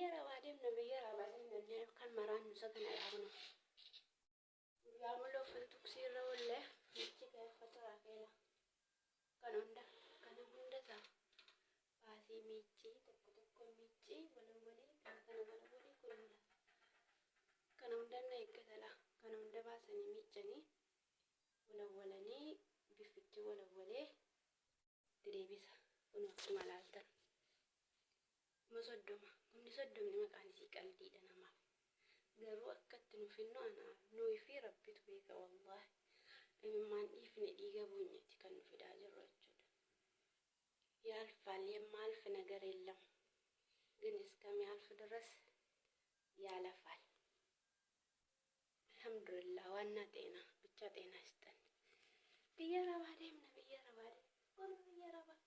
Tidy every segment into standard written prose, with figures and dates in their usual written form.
Biyya arabaa deemna, biyya arabaa deemna kan maraan nusa kana dhaabnu. Guyyaa mul'uu uffata tuksii irra oollee michi ka'e uffata raafeela. Kan hunda kana hunda ta'a. Baasii miiccii tokko tokko miiccii walawwalii kana kana walawwalii kun hunda. Kana hunda na eeggata laa. Kana hunda baasanii miiccanii walawwalanii bifichi walawwalee itti deebisa. Kun akkuma laaltan. 30,000. Kumni soddomni maqaan isii qaldiidha namaaf. Garuu akka itti nu finnu ana nuyi fi Rabbitu beeka wallaahi. Imimmaan dhiifne dhiiga boonyeeti kan nu fidaa jirru jechuudha. ያልፋል የማያልፍ ነገር የለም፣ ግን እስከሚያልፍ ድረስ ያለፋል። አልሐምዱሊላህ ዋና ጤና ብቻ ጤና ይስጠን። Biyya arabaa deemna, biyya arabaa deemna, warra biyya arabaa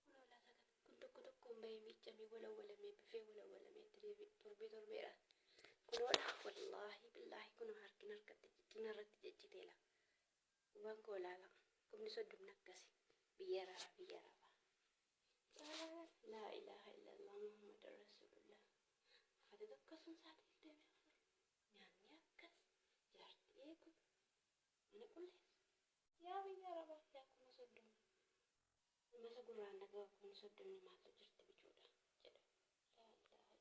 kunoo laata kana kun tokko tokkoon bahee miiccamee walawwalamee bifee walawwalamee itti deebi'e torbee torbeedhaan. Kunoodha wallaahi billaahi kunoo harkin harkatti cinarratti cicciteela. Qubaan koo ilaala. 30,000 akkasi. Biyya arabaa, biyya arabaa. Laa ilaaha illallah Muhammad Rasulullah. Uffata tokko sun sa'aatii 24. Nyaanni akkas. Jaartii eegu. Mana qulleessu. Yaa biyya arabaa yaa 30,000. Nama isa gurraan dhaga'u 30,000 maaltu jirti bichuudha jedha. Laa ilaaha illallah.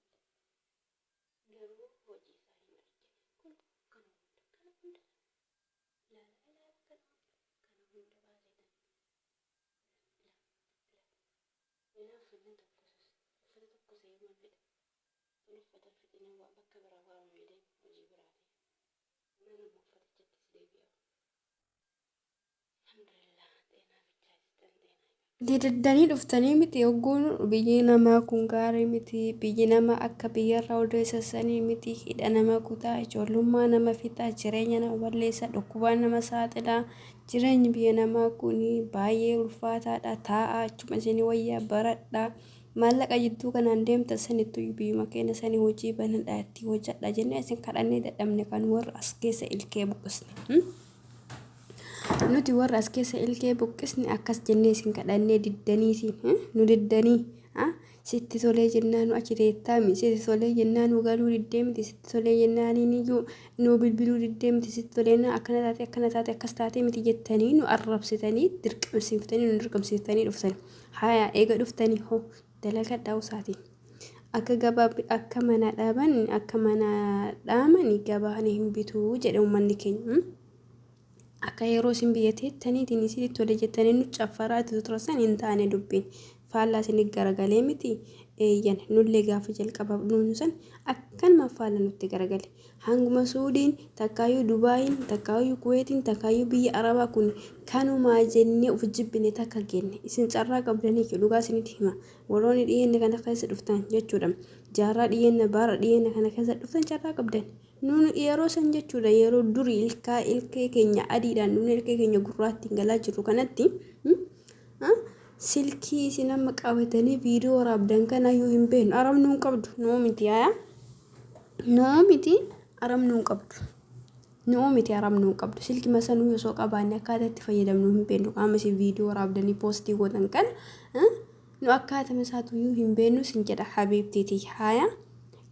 Garuu hojii isaa hin argine. Kun kana hunda kana hunda ilaala ilaala kana hunda kana hunda baaseetan. Ila uffanni tokkos uffata tokko seeman fedha. Tun uffata fixinee waa bakka biraa waamamee deema hojii biraati. Mana immoo uffatichatti si deebi'a. Alhamdulillah ጤና ብቻ ይስጠን ጤና Diddanii dhuftanii miti hogguun biyyi namaa kun gaarii miti, biyyi namaa akka biyyarraa odeessasanii miti, hidha nama kutaa, ijoollummaa nama fixaa, jireenya nama balleessa, dhukkubaan nama saaxilaa, jireenyi biyya namaa kun baay'ee ulfaataadha, taa'aa achuma isin wayyaa baradhaa, maallaqa jidduu kanaan deemtan sanittuu biyyuma keenya sanii hojii banadhaa itti hojjedha jennee isin kadhannee dadhabne kan warra as keessa ilkee buqqisne. Nuti warra as keessa ilkee buqqisne akkas jennee isin kadhannee diddaniiti nu diddanii sitti tolee jennaan nu achi teettaami, sitti tolee jennaan nu galuu diddee miti, sitti tolee jennaaniin iyyuu nu bilbiluu diddee miti, sitti tolee jennaan akkana taate akkana taate akkas taatee miti jettanii nu arrabsitanii dirqamsiiftanii nu dirqamsiiftanii dhuftani. Haya eega dhuftanii hoo dalagadhaa usaatiin. Akka gabaa akka mana dhaaban akka mana dhaamani gabaan hin bituu jedhe uummanni keenya. Akka yeroo isin biyya teettaniitiin isinitti tole jettanii nu caffaraa itti turan san hin taane dubbiin. Faallaa isinit garagalee miti eeyyan nullee gaafa jalqabaaf dhufnu san akkanuma faalla nutti garagale. Hanguma Suudiin takkaayyuu Dubaayiin takkaayyuu Kuweetiin takkaayyuu biyya Arabaa kun kanumaa jennee uf jibbine takka geenne. Isin carraa qabdanii jechuudha dhugaa isinitti hima. Warroonni dhiyeenna kana keessa dhuftan jechuudha. Jaarraa dhiyeenna bara dhiyeenna kana keessa dhuftan carraa qabdan. Nuun yeroo san jechuudha yeroo durii ilkaa ilkee keenya adiidhaan nuun ilkee keenya gurraattiin galaa jirru kanatti silkii isin amma qabatanii viidiyoo waraabdan kanaayyuu hin beeknu. Arabnuu hin qabdu nuu miti yaa nuu miti arabnuu hin qabdu. Nuu miti arabnuu hin qabdu. Silkii masanuu osoo qabaanne akkaataa itti fayyadamnu hin beeknu. Qaama isin viidiyoo waraabdanii poostii gootan kana nu akkaatama isaatuyyuu hin beeknu sin jedha habiibtiiti haaya.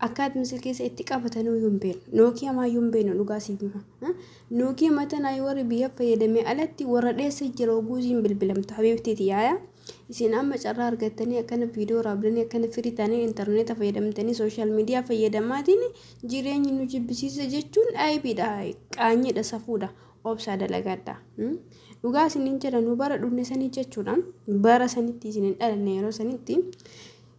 Akkaatuma silkii isa itti qabatanuyyuu hin beeknu. Nookiyaa maayyuu hin beeknu dhugaa siif hima. Nookiyaa matanaa warri biyya fayyadamee alatti warra dheessa jira oguu isiin bilbilamtu habiibtiiti yaaya. Isin amma carraa argattanii akkana viidiyoo waraabdanii akkana firii taanii intarneeta fayyadamtanii sooshaal miidiyaa fayyadamaatiin jireenyi nu jibbisiisa jechuun aybiidha, qaanyiidha, safuudha. Obsaa dalagadha. Dhugaa isiniin jedha nu bara dhufne sanii jechuudha. Bara sanitti isin hin dhalanne yeroo sanitti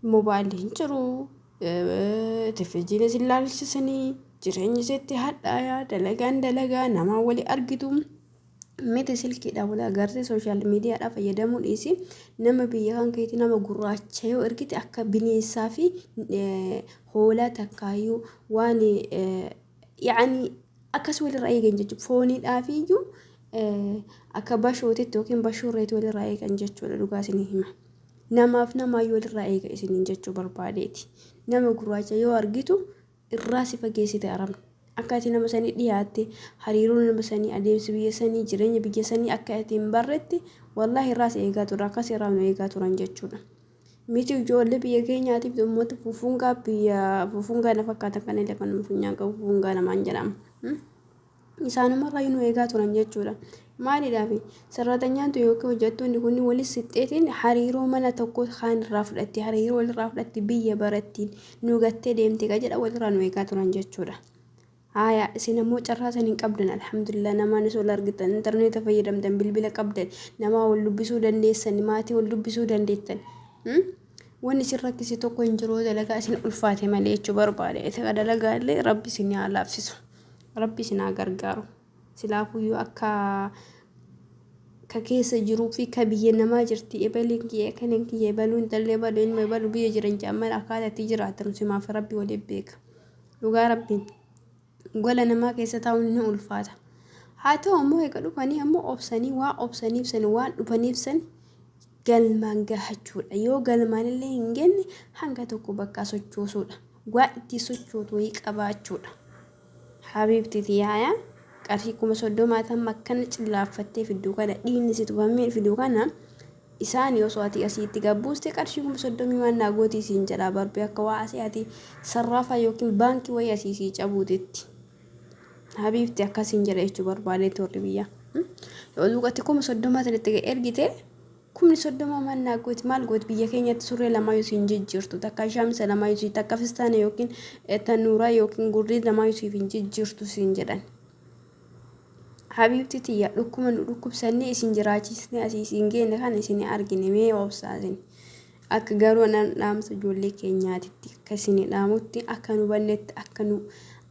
mobaayilli hin jiru. Televizyiina isin laalchisanii jireenyi isitti hadhaayaa dalagaan dalagaa namaa wali argitu miti silkiidhaan wal agartee sooshaal miidiyaadhaan fayyadamuu dhiisi nama biyya kan keetii nama gurraacha yoo ergite akka bineensaa fi hoolaa takkaayyuu waan yaani akkas walirraa eegan jechuudha fooniidhaa fi iyyuu akka bashootitti yookiin bashorreetti walirraa eegan jechuudha dhugaa isinii hima. Namaaf namaayyuu walirraa eega isiniin jechuu barbaadeeti. Nama gurraacha yoo argitu irraa si fageessite arabni. Akka ati nama sanii dhiyaatte, hariiroo nama sanii, adeemsi biyya sanii, jireenya biyya sanii akka ati hin barretti wallaahi irraa si eegaa turan, akkas irraa nu eegaa turan jechuudha. Miti ijoollee biyya keenyaatiif uummata fufungaa biyya fufungaa na fakkaatan kan illee kan funyaan qabu fufungaa namaan jedhama. Isaanumarraa nu eegaa turan jechuudha. Maaliidhaaf sarratanyaan yookiin hojjettoonni kun walis sixxeetiin hariiroo mana tokko kaan irraa fudhatti hariiroo walirraa fudhatti biyya barattiin nu gattee deemte ka jedha walirraa nu eegaa turan jechuudha. Haaya isin ammoo carraa san hin qabdan alhamdulillah namaanis wal argitan intarneeta fayyadamtan bilbila qabdan namaa wal dubbisuu dandeessan maatii wal dubbisuu dandeettan. Wanni isin rakkise tokko hin jiru dalagaa isin ulfaate malee jechuu barbaade. Isa dalagaa illee rabbi isin haa laafsisu. Rabbi isin haa gargaaru. Silaafuyyuu akka ka keessa jiruu fi ka biyya namaa jirti ebaliin kiyya ekaniin kiyya ebaluu intalli ebalu ilma ebalu biyya jiran jedhaman akkaataa itti jiraatan simaaf rabbi waliin beeka. Dhugaa rabbiin gola namaa keessa taa'uun ni ulfaata. Haa ta'u ammoo eega dhufanii ammoo obsanii waa obsaniif san waan dhufaniif san galmaan gahachuudha. Yoo galmaan illee hin genne hanga tokko bakkaa sochoosuudha. Waa itti sochootu wayii qabaachuudha. Habiibti tiyyaaya qarshii 30,000 tam akkana cillaaffattee fidduu kana dhiigni si tufamee fidu kana isaan osoo ati asii itti gabbuuste qarshii 30,000 waan naa gootii siin jedhaa barbee akka waa asii ati sarraafaa yookiin baankii wayii asii sii cabuutitti. Habiibti akkasiin jedha jechuu barbaadee toorri biyyaa. Yoo duuqatti 30,000 tan itti ergite 30,000 maal naa gooti maal gooti biyya keenyatti surree lamaa yoo siin jijjiirtu takka shaamisa lamaa yoo siin takka fistaana yookiin tanuuraa yookiin gurdii lamaa yoo siif hin jijjiirtu siin jedhan. Habiibti tiyya dhukkuma nu dhukkubsannee isin jiraachisnee asii isin geenne kana isin argine mee obsaa isin. Akka garuu anan dhaamsa ijoollee keenyaatitti akka isin dhaamutti akka nu bannetti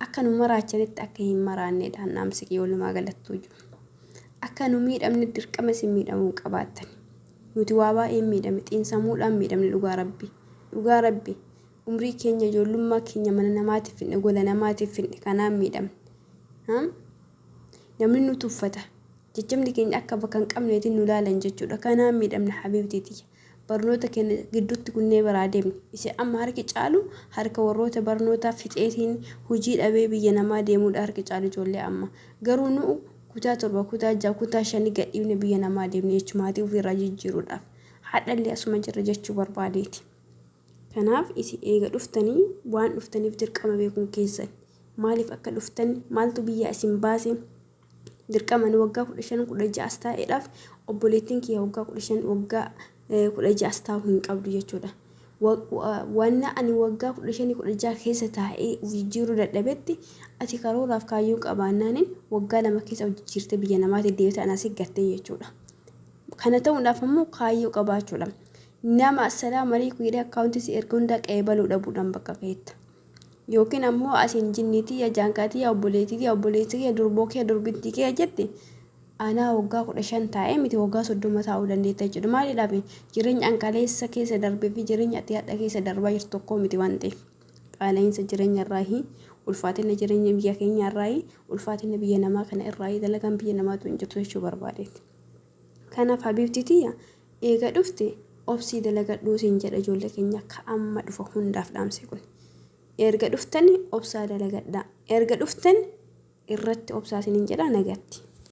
akka nu maraachanitti akka hin maraanneedhaan dhaamsi kiyya walumaa galattuu jiru. Akka nu miidhamne dirqama isin miidhamuu qabaattan. Nuti waa baay'een miidhame xiinsammuudhaan miidhamne dhugaa rabbi. Dhugaa rabbi umrii keenya ijoollummaa keenya mana namaatiif finne gola namaatiif finne kanaan miidhamne. Namni nu tuffata. Jajjabni keenya akka bakka hin qabneetiin nu laalan jechuudha. Kanaan miidhamne habiibtii tiyya. Barnoota keenya gidduutti kunnee biraa deemne. Isin amma harki caalu harka warroota barnootaa fixeetiin hojii dhabee biyya namaa deemuudha harki caalu ijoollee amma. Garuu nu'u kutaa 7, kutaa 6, kutaa 5 gadhiifne biyya namaa deemne jechuudha maatii ofiirraa jijjiiruudhaaf. Hadhallee asuma jirra jechuu barbaadeeti. Kanaaf isin eega dhuftanii waan dhuftaniif dirqama beekuun keessan. Maaliif akka dhuftan maaltu biyyaa isin baase dirqama ani waggaa 15 16 as taa'eedhaaf obboleettiin kiyya waggaa 15 waggaa 16 as taa'u hin qabdu jechuudha. Wanna ani waggaa 15 16 keessa taa'ee of jijjiiruu dadhabetti ati karooraaf kaayyoo qabaannaanin waggaa 2 keessa of jijjiirtee biyya namaatti deebite anaa si gattee jechuudha. Kana ta'uudhaaf ammoo kaayyoo qabaachuudha. Nama assalaamu alaikum jedhee akkaawuntii si erga hundaa qeebaluu dhabuudhaan bakka keetta. Yookiin ammoo asiin jinnii tiyya, jaankaa tiyya, obboleettii tiyya, obboleessi kiyya, durboo kiyya, durbittii kiyya jette anaa waggaa 15 taa'ee miti waggaa 30 taa'uu dandeetta jechuudha. Maaliidhaaf jireenya an kaleessa keessa darbee fi jireenya ati hadha keessa darbaa jirtu tokkoo miti waan ta'eef. Qaala'insa jireenya irraahi, ulfaatina jireenya biyya keenya irraahi, ulfaatina biyya namaa kana irraahi dalagaan biyya namaatu hin jirtu jechuu barbaadeeti. Kanaaf habiibtii tiyya eega dhufte obsii dalagadhuu siin jedha ijoollee keenya akka amma dhufa hundaaf dhaamsi kun. Erga dhuftani obsaa dalagadhaa. Erga dhuftan irratti obsaa isiniin jedha nagatti.